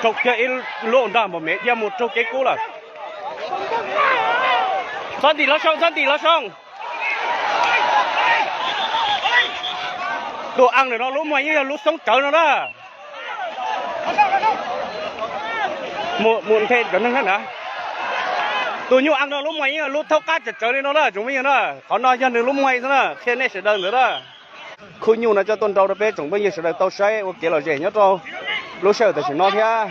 Raug kiag ib lub ntag, npam mev dhia mus raug kev kub lawm. Txhob ntim los soo, txhob ntim los soo. Tus a ntawm no lub muag yeej yog lub xoob tsawv no na. Mus nthe cov neeg na. Tus nyuj a no lub muag yeej yog lub thaub qab tsawv tsawv li no na tsoom phooj ywg na. Qhov no yog nws lub muag xwb na, qhia nej sawv daws ntawd na. Khub nyuj no coj tuaj nrau rau peb tsoom phooj ywg sawv daws tau saib ua kev lom zem nyob rau lub sij hawm tam sim no thiab.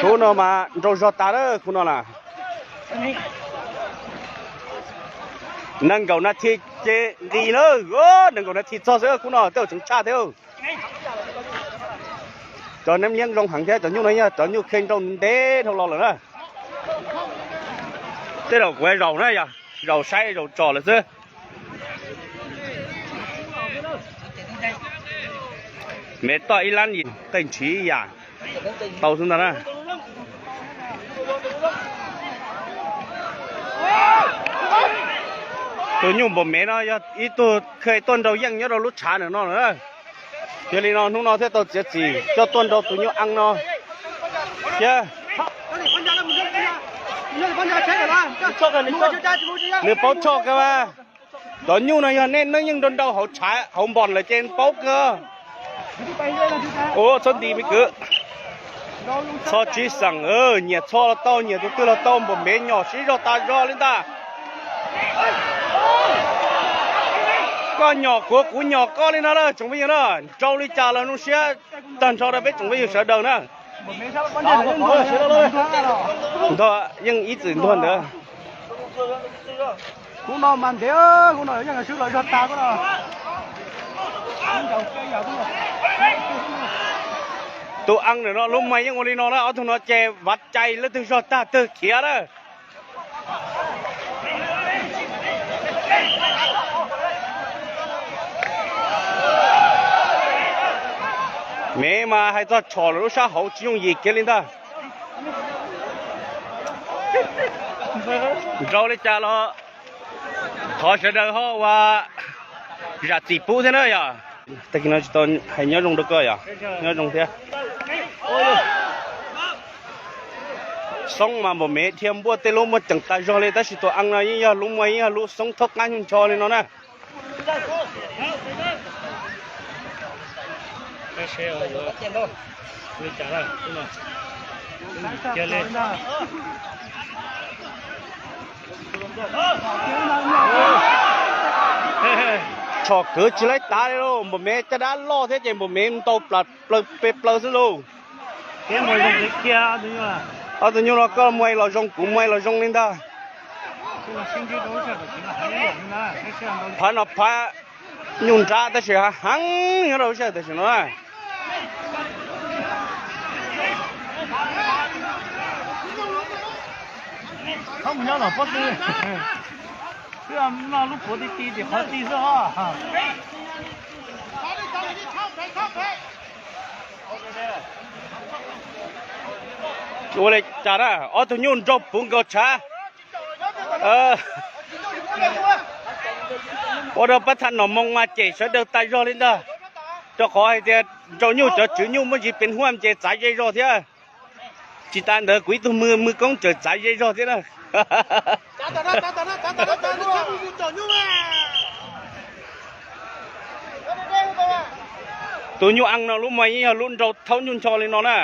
Khub no mas nrau zog tas lawm khub no na. Nees nkaum nas this ces nqis na. Nees nkaum nas this txog xwb khub no tej zaum tseem tshaj thiab. Cov neeb yeeb zoo heev thiab, cov nyuj no yog cov nyuj kheej nrau ntev dhau los lawm na. Tej zaum kuv zaum na yog zaum saib zaum tsom lawm xwb. Mev toj ib lab yim qeej ntshiv ib yam tau xwb ntag na. Tus nyuj npam mev no yog ib tug kheej tuaj nrau yeej nyob rau lub tshav ntawm no lawm na. Yog li no hnub no thiaj tau txiav txim coj tuaj nrau tus nyuj a no thiab. Nws paub tshoj kawg mas. Cov nyuj no yog nej neeb yeej nrau nrau hauv tshav hauv npom lawm ces paub kawg. Ua txhob nti me kwv. Txhob tsib xeem, nyias txhob los tau, nyias tus twg los tau, npam mev nyom siv zog tas zog li ntag. Koj nyom kuv, kuv nyom koj li no na tsoom phooj ywg na. Nrau li cas los zoo siab tag nrho rau peb tsoom phooj ywg sawv daws na. Ntog yeej ib txwm ntuag ntawd. Kuv no mas ntev, kuv no yeej swb los zog tas kuv no. Tus a ntawm no lub muag yeej ua li no na, ob tug no ces vav cai leej twg zog tag twg khiav lawm. Mev mas hais txog tshom lawm lub sab hauv tsis yooj yim kiag li ntag. Nrau li cas los thov sawv daws ho ua zam txim pub thiab na yog. Tag kis no tsis tau hais nyob zoo rau koj yog nyob zoo thiab. Xoob mas npam mev dhia npuaj tej lub muaj ceem tas zog li tab sis tus a no yeej yog lub muaj yeej yog lub xoob thaub qab nyuj ncho li no na. Tshom kwv tsis laib tav li lauj, npam mev caj dab loj thiab ces npam mev ntaus plaws pe plaws xwb lauj. Ob tug nyuj no koj muaj los zoo kuv muaj los zoo li ntag. Phab no phab nyuj nrab tab sis hav heev nyob rau lub sij hawm tam sim no na. Nyob no pob tw, twb noj lub puav ti ti tim qhov ti xwb os. Ua li cas na, ob tug nyuj nraug puv nkaus tshav. Ua rau pab tha nom moo mas cem sawv daws tas zog li ntag, rau qhov hais tias nraug nyuj cov tswv nyuj muaj ntsis peev huaj ces txav ze zog thiab. Tsis tas ntawd kuv ib tug mw mw koob tsawm txav ze zog thiab na. Tus nyuj a no lub muag yeej yog lub nrau thaub nyuj ncho li no na.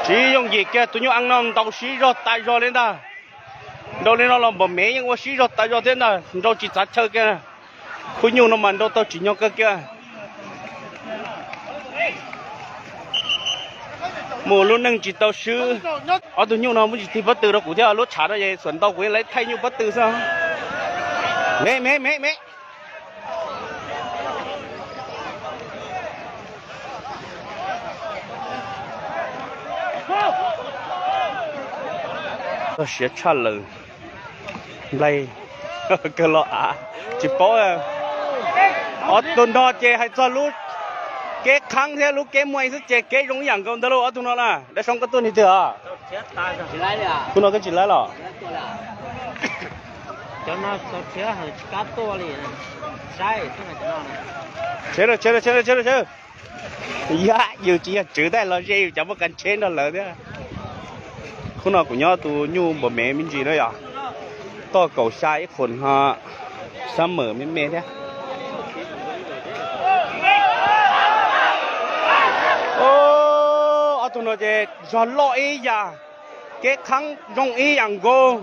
Tsis yooj yim kiag, tus nyuj a no ntaus siv zog tas zog li ntag. Nrau li no los npam mev yeej ua siv zog tas zog thiab ntag, nrau tsis txav chaw kiag. Khub nyuj no mas nrau tau tsim nyog kawg kiag. Mus lub neej tsis tau swb. Ob tug nyuj no muaj tsis tig pob tw rau kuv thiab, lub tshav no es xuas ntau kuv yeej lawv thaij nyuj pob tw xwb. Me me me me. Siav tshaj lawm. Nplaig kawg los av, tsis paub. Ob tug no ces hais txog lub kev qhab thiab lub kev muaj xwb ces kev zoo ib yam nkaus ntawd lauj. Ob tug no na, dab soob koj tuaj nws twg os? Kuv no koj tsis laib los? Tsheb, tsheb, tsheb, tsheb. Yam yus tsis yog tswv tab los ze yus cov muaj kas tsheb nrog lawv thiab. Khub no kuv nyob tus nyuj npam mev me ntsis na yom. Toj kaum xya ib qho no, sab mem me me thiab. Ob tug no ces zog loj ib yam, kev qhab zoo ib yam nkaus.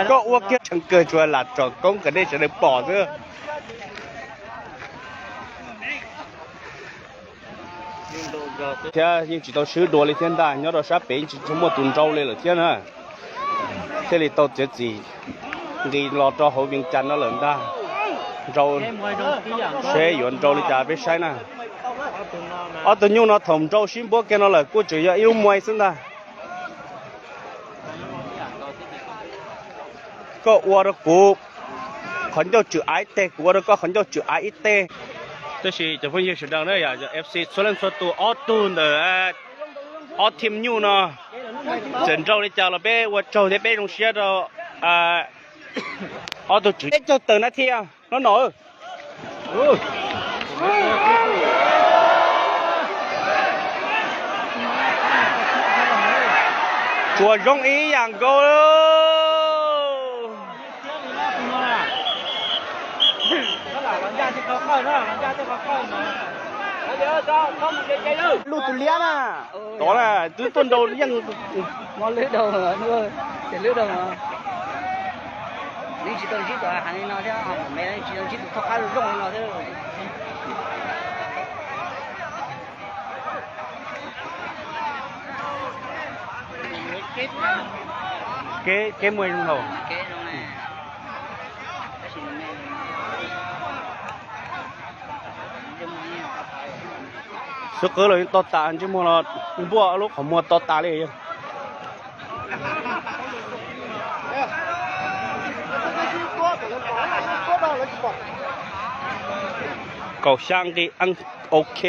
Koj ua kiag tseem kawg tsuas lam tsom koob kom nej sawv daws pom xwb. Thiab yeej tsis tau swb dua li thiab ntag, nyob rau sab pem yeej tsis tshua muaj tus nrau li lawm thiab na. Thiaj li tau txiav txim nqis los rau hauv Vias Cas no lawm ntag. Nrau seb yuav nrau li cas peb saib na. Ob tug nyuj no thaum nrau sib npuab kiag no lawm kuj tseem yog ib lub muaj xwb ntag. Koj ua rau kuv qhov ncauj tswm av ib teg, kuv ua rau koj qhov ncauj tswm av ib teg. Tab sis cov phooj ywg sawv daws na, yog F C txhua leej txhua tus, ob tug ntawm ob team nyuj no txawm nrau li cas los peb ua tsaug thiab peb zoo siab rau ob tug tswv peb caug tawm na thiab no no. Tsuas zoo ib yam nkaus. Lub tus liab na, tod na twb tuaj nrau yeej. Mob lwb dhau, ces lwb dhau. Nws tsis tau ntsib tus heev li no thiab, me tsis tau ntsib tus thoj qab zoo li no thiab. Kev, kev muaj zoo hauv. Xwb qwb los yeej to tas, ntsej muag los npuaj lub qhov muag to tas li. Kaum xya nqi, ok.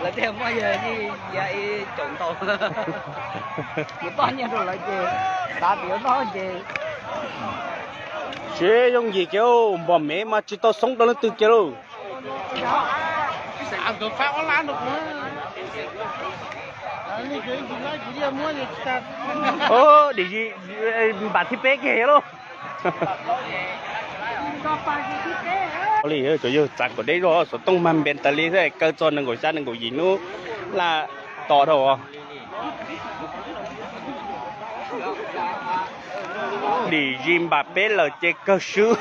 Lawv tias muaj yawg yeej ya ib caum ntau. Mus toj nyiaj rau lawv ces xav tias yuav noj ces. Tsis yooj yim kiag, npom mev mas tsis tau xoob rau leej twg kiag lauj. Dim, npam thib peb kiag lauj. Li cov yawg txav kom deb zog xov tooj mag npe tas li thiab kaw txog nees nkaum xya nees nkaum yim hnub laj to dhau. Dim zis npam peb lawm ces kawg swb.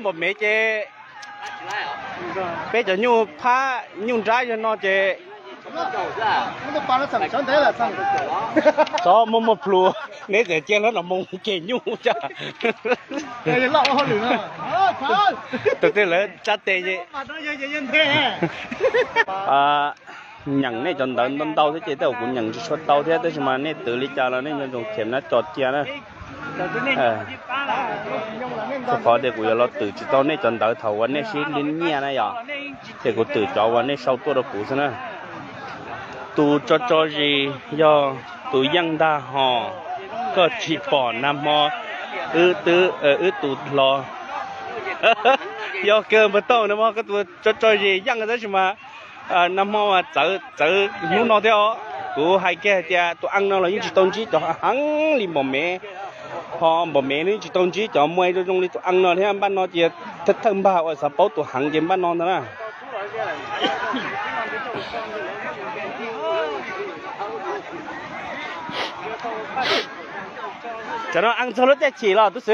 Npom mev ces peb cov nyuj phab nyuj nrab yog no ces txhob muaj muaj plhus, neb txawm cia lawv no moo ceg nyuj tsa. Tus twg lawv tsa tes nyeem nej cov ntawv ntau ntau thiab ces tej zaum kuv nyeem tsis tshua tau thiab, tab sis mas nej twv li cas los nej nco ntsoov them na, tso cia na. Rau qhov tias kuv yuav los twm tsis tau nej cov ntawv thaum uas nej sib nyiaj na yom, ces kuv twm cov uas nej sau tuaj rau kuv xwb na. Tus tso tso zis yog tus yeej ntag hos, koj tsis pom nag hmo wb twb, wb tus hlo. Yog kawg npawg Tooj, nag hmo koj tus tso tso zis yeej tab sis mas nag hmo mas txawv txawv hnub no thiab os. Kuv hais kiag hais tias tus eej no los yeej tsis tau ntsib cov heev li npom mev, ho npom mev yeej tsis tau ntsib cov muaj zoo zoo li tus eej no thiab. Npaj no ces thawj thawj npag uas xav paub tus heev ces npaj no ntag na. Tsam no eej txog lub caij chim los tub xwb.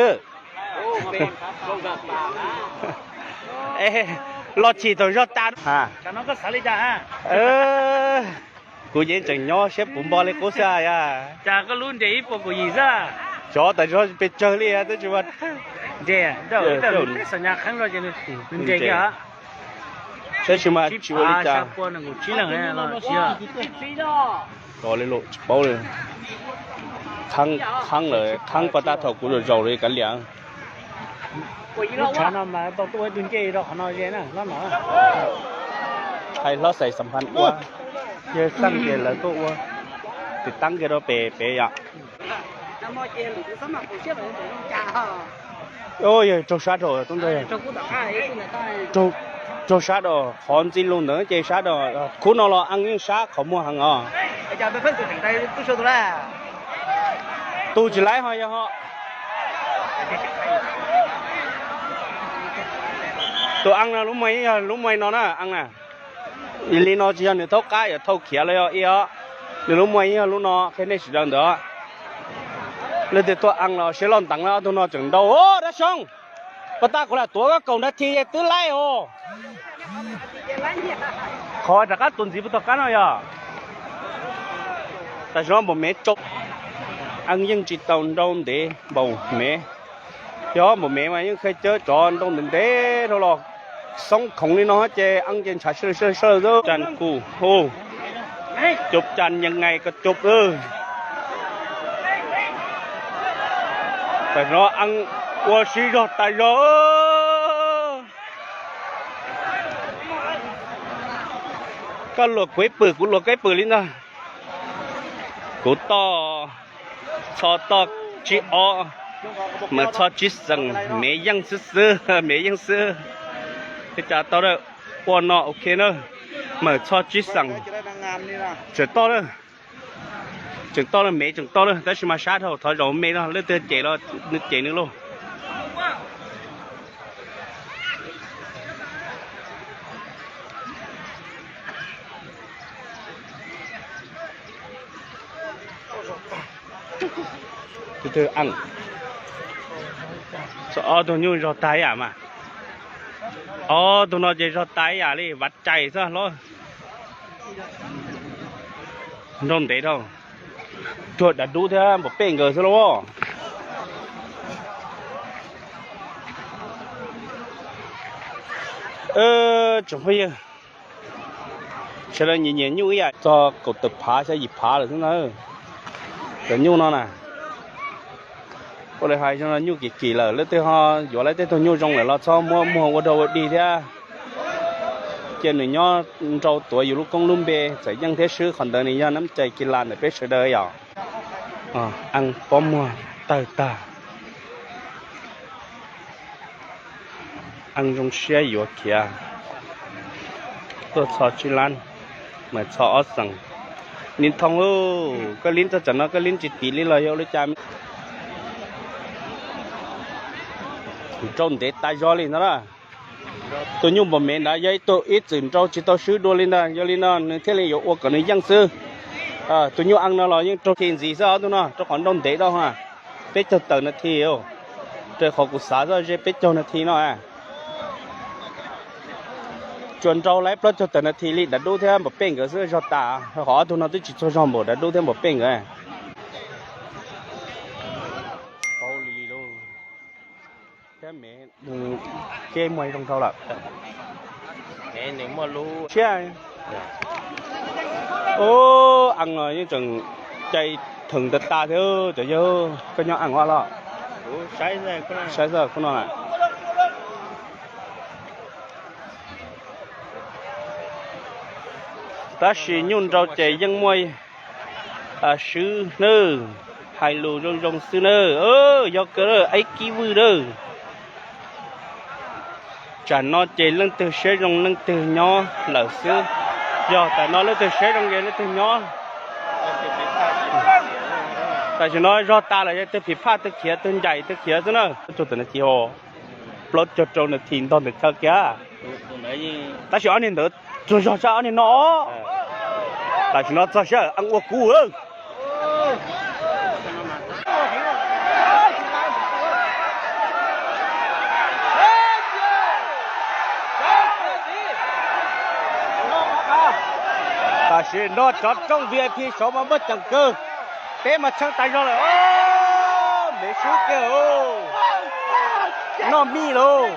Los chim thaum zog tas. Kuv yeej tseem nyob siab puv npo li qub xwb yog. Xyov tas zog pes tsawg li tab sis tab sis mas tsis ua li cas. Tsis paub li. Qhab, qhab lawm, qhab pov tag thaum kuv zaum zaum li kav liam. Lub tshav no mas tau tuaj ua ib tug ncej rau qhov no ze na, hlob no. Hais hlob xais xam phaj ua, yawg xaj ces lawv tuaj ua, tiv taab kiag rau pem pem yom. Yog raug sab rau tub ntag, raug sab rau qhov ntxi lug ntawd ces sab rau, khub no los Eeb yeej sab qhov muag heev os. Tus tsis laib ho yog ho. Tus Eeb no lub muaj yog lub muaj no na Eeb na. Li no tsis yog nws thaub qab yuav thauj khiav los yog ib os, nws lub muaj yog lub no qhia nej sawv daws ntawd. Leej twg tuaj Eeb los siab loj nteev na, ob tug no tseem nrau dab xyoob. Pas tas kuv lam tuav koj kaum nas this twb laib os. Qhov rov qab tuav ntxiv puag tom qab no yog. Tam sim no npaum mev tsau, Eeb yeej tsis tau nrau ntev npaum mev. Yog npaum mev mas yeej qhia cawv tsov nrau ntev ntev rau los xoob khoov li no ces Eeb ces ntshav sawj sawj sawj xwb. Cam kuj hu, cov cam yeej nqaij ko cov. Tam sim no Eeb ua si zog tas zog. Koj luam kuv ib pwm, kuv luam koj ib pwm li ntag. Kuv toj txho toj tsib ob, mas txho tsib xeem, mev yeej xwb xwb, mev yeej xwb. Ua cas tau lawm, ua no ok na, mas txho tsib xeem, tseem toj lawm, tseem toj lawm, mev tseem toj lawm, tab sis mas sab dhau, thov zaum me no, leej twg cem los nws cem nws lauj. Ob tug nyuj zog tag ib yam mas, ob tug no ces zog tag ib yam li, vav cais xwb hlob. Nrau ntev dhau, cuag dav dub thiab npaum pej nkawd xwb lauj. Tsoom phooj ywg, sawv daws nyiam nyiam nyuj ib yam txog kaum tawm phav xyov yim phav lawm xwb na. Cov nyuj no na, ua li hais zoo no nyuj kim kim lawm, leej twg ho yuav lawv tej tug nyuj zoo lawm los txhob muab muag ua dog ua dig thiab. Cia nws nyob nrau tuav yus lub koob lub npe, txawm yeej thiab swb qhov ntawd nws yog nab cai kis las ntawm peb sawv daws yom. Eeb pob muag tawg tag. Eeb zoo siab yuav khiav. Tuaj txho tsib lab, mas txho ob xeem. Nim thoo lauj, koj lib txog tsam no koj lib tsis tiv li los yog ua li cas? Nrau ntev tas zog li ntag na. Tus nyuj npom mev ntawd yog ib tug ib txwm nrau tsis tau swb dua li ntag, yog li no nws thiaj li yuav ua kom nws yeej xwb. Tus nyuj Eeb no los yeej raug khi ntxiv xwb ob tug no rau qhov nrau ntev dhau, peb caug tawm nas this, raws qhov kuv xav xwb ze peb caug nas this no. Tsuas nrau laib plaub caug tawm nas this li dav dub thiab npaum pej nkawd xwb zog tas, qhov ob tug no twb tsis txog zog npaum dav dub thiab npaum pej nkawd. Thiab mev, keb muag zoo dhau lawm. Siab. Ub, Eeb no yeej tseem cai theem tas tas thiab cov yawg, koj nyob Eeb os los? Saib xwb khub no na. Tab sis nyuj nrau ces yeej muaj swb nawb, hais lus zoo zoo xwb nawb, yog kawg ib kib vwj nawb. Tsam no ces leej twg siab zoo leej twg nyob lawm xwb. Yog tam no leej twg siab zoo ces leej twg nyob. Tam sim no zog tas lawm, yog twg phim phaj twg khiav, twg ncaim twg khiav xwb na. Plaub caug tawm nas this, plaub caug rau nas this ntog ntawm chaw kiag. Tab sis ob niag ntawd tsuag zog tshaj ob niag no. Tam sim no txog sij hawm Eeb ua kub. Tam sim no cov rooj V I P saud mas muaj ceem kawg, peb mas tsheej tas zog lawm. Mev swb kiag, noj mij lauj.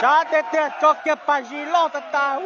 Sab tiag tiag, tso kiag pas zis loj tas tas.